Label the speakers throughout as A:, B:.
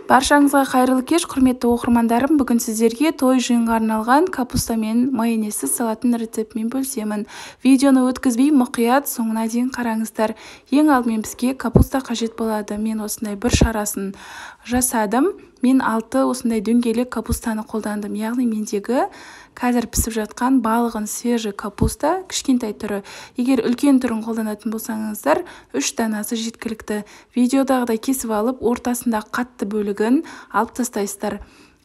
A: Баршаңызға қайырлы кеш, құрметті оқырмандарым. Бүгін сіздерге той жиынға арналған капуста мен майонезсіз салаттың рецептімен бөлісемін. Видеоны өткізбей, мұқият соңына дейін қараңыздар. Ең алдымен бізге капуста қажет болады. Мен осындай бір шарасын жасадым. Мен 6 осындай дөңгелек капустаны қолдандым. Яғни мендегі қазір пісіп жатқан балығын свежий капуста, кішкентай түрі. Егер үлкен түрін қолданатын болсаңыздар, 3 данасы жеткілікті. Видеодағыдай кесіп алып, ортасында қатты бөлігін алып тастайсыздар.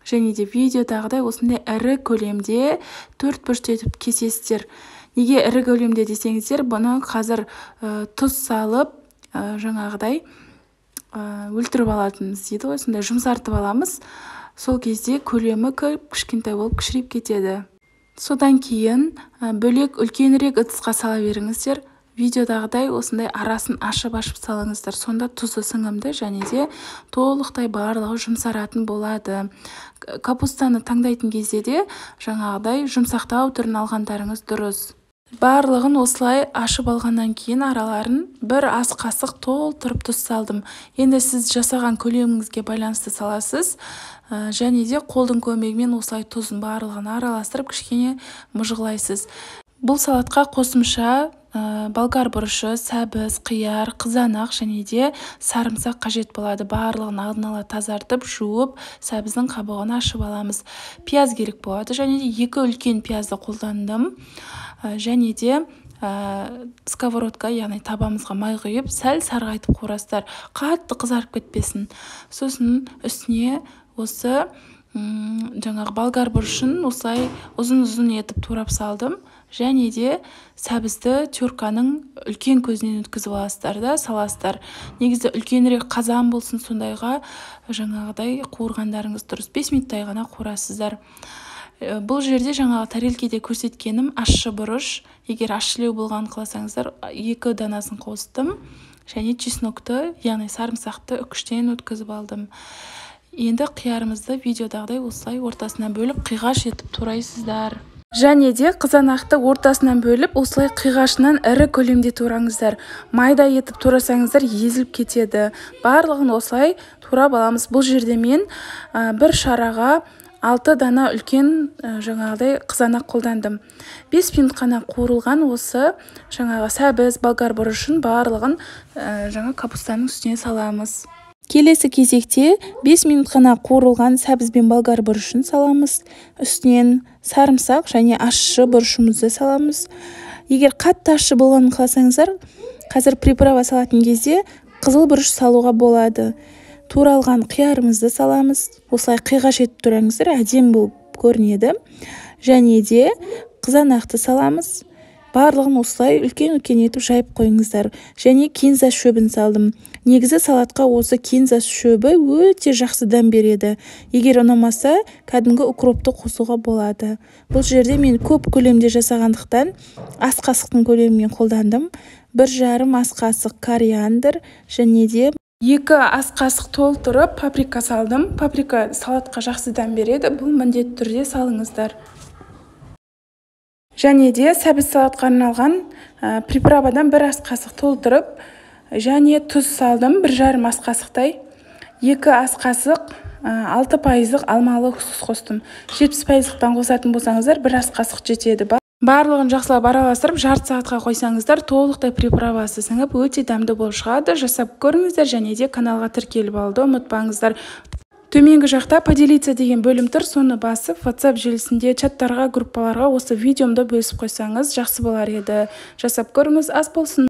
A: Және де видеодағыдай осындай ірі көлемде 4 бұрышты етіп кесесіздер. Неге ірі көлемде десеңіздер, бұны қазір тұз салып, жаңағыдай өлтіріп алатынбыз дейді ғой, сондай жұмсартып аламыз. Сол кезде көлемі кішкентай болып кішірейіп кетеді. Содан кейін бөлек үлкенірек ыдысқа сала беріңіздер. Видеодағыдай осындай арасын ашып-ашып салыңыздар. Сонда тұзы сіңімді және де толықтай барлығы жұмсаратын болады. Капустаны таңдайтын кезде де жаңағыдай жұмсақтау түрін алғандарыңыз дұрыс. Барлығын осылай ашып алғаннан кейін араларын бір ас қасық толтырып тұз салдым. Енді сіз жасаған көлеміңізге байланысты саласыз. Және де қолдың көмегімен осылай тұзын барлығын араластырып кішкене мыжғылайсыз. Бұл салатқа қосымша болгар бұрышы, сәбіз, қияр, қызанақ және де сарымсақ қажет болады. Барлығын алдын ала тазартып, жуып, сәбіздің қабығын ашып аламыз. Пияз керек болады. Және де 2 үлкен пиязды қолдандым. Және де сковородка, яғни табамызға май құйып, сәл сарғайтып қуырасыздар. Қатты қызарып кетпесін. Сосын үстіне осы жаңағы болгар бұрышын осылай ұзын-ұзын етіп турап салдым. Және де сәбізді терканың үлкен көзінен өткізіп аласыздар да саласыздар. Негізі үлкенірек қазан болсын, сондайға жаңағыдай қуырғандарыңыз дұрыс. 5 минуттай ғана қуырасыздар. Бұл жерде жаңағы тарелкеде көрсеткенім ащы бұрыш. Егер ащылеу болғанын қаласаңыздар, 2 данасын қостым. Және чеснокты, яғни сарымсақты үкіштен өткізіп алдым. Енді қиярымызды видеодағыдай осылай ортасынан бөліп қиғаш етіп турайсыздар. Және де қызанақты ортасынан бөліп осылай қиғашынан ірі көлемде тураңыздар. Майда етіп турасаңыздар езіліп кетеді. Барлығын осылай турап аламыз. Бұл жерде мен бір шараға 6 дана үлкен жаңағыдай қызанақ қолдандым. 5 минут қана қуырылған осы жаңағы сәбіз, болгар бұрышын барлығын жаңа капустаның үстіне саламыз. Келесі кезекте 5 минут қана қуырылған сәбіз бен болгар бұрышын саламыз. Үстінен сарымсақ және ащы бұрышымызды саламыз. Егер қатты ащы болғанын қаласаңыздар, қазір приправа салатын кезде қызыл бұрыш салуға болады. Туралған қиярымызды саламыз. Осылай қиғаш етіп тураңыздар, әдемі болып көрінеді. Және де қызанақты саламыз. Барлығын осылай үлкен-үлкен етіп жайып қойыңыздар. Және кинза шөбін салдым. Негізі салатқа осы кинза шөбі өте жақсы дәм береді. Егер ұнамаса, кәдімгі укропты қосуға болады. Бұл жерде мен көп көлемде жасағандықтан ас қасықтың көлемімен қолдандым. 1,5 ас қасық кориандр және де 2 ас қасық толтырып паприка салдым. Паприка салатқа жақсы дәм береді. Бұл міндетті түрде салыңыздар. Және де сәбіз салатқа арналған приправадан 1 ас қасық толтырып, және тұз салдым 1,5 ас қасықтай. 2 ас қасық 6% алмалы уксус қостым. 70%-тан қосатын болсаңыздар 1 ас қасық жетеді. Барлығын жақсылап араластырып, жарты сағатқа қойсаңыздар, толықтай приправасы сіңіп, өте дәмді болып шығады. Жасап көріңіздер және де каналға тіркеліп алуды ұмытпаңыздар. Төменгі жақта поделиться деген бөлім тұр, соны басып, WhatsApp желісінде чаттарға, группаларға осы видеомды бөлісіп қойсаңыз жақсы болар еді. Жасап көріңіз, ас болсын.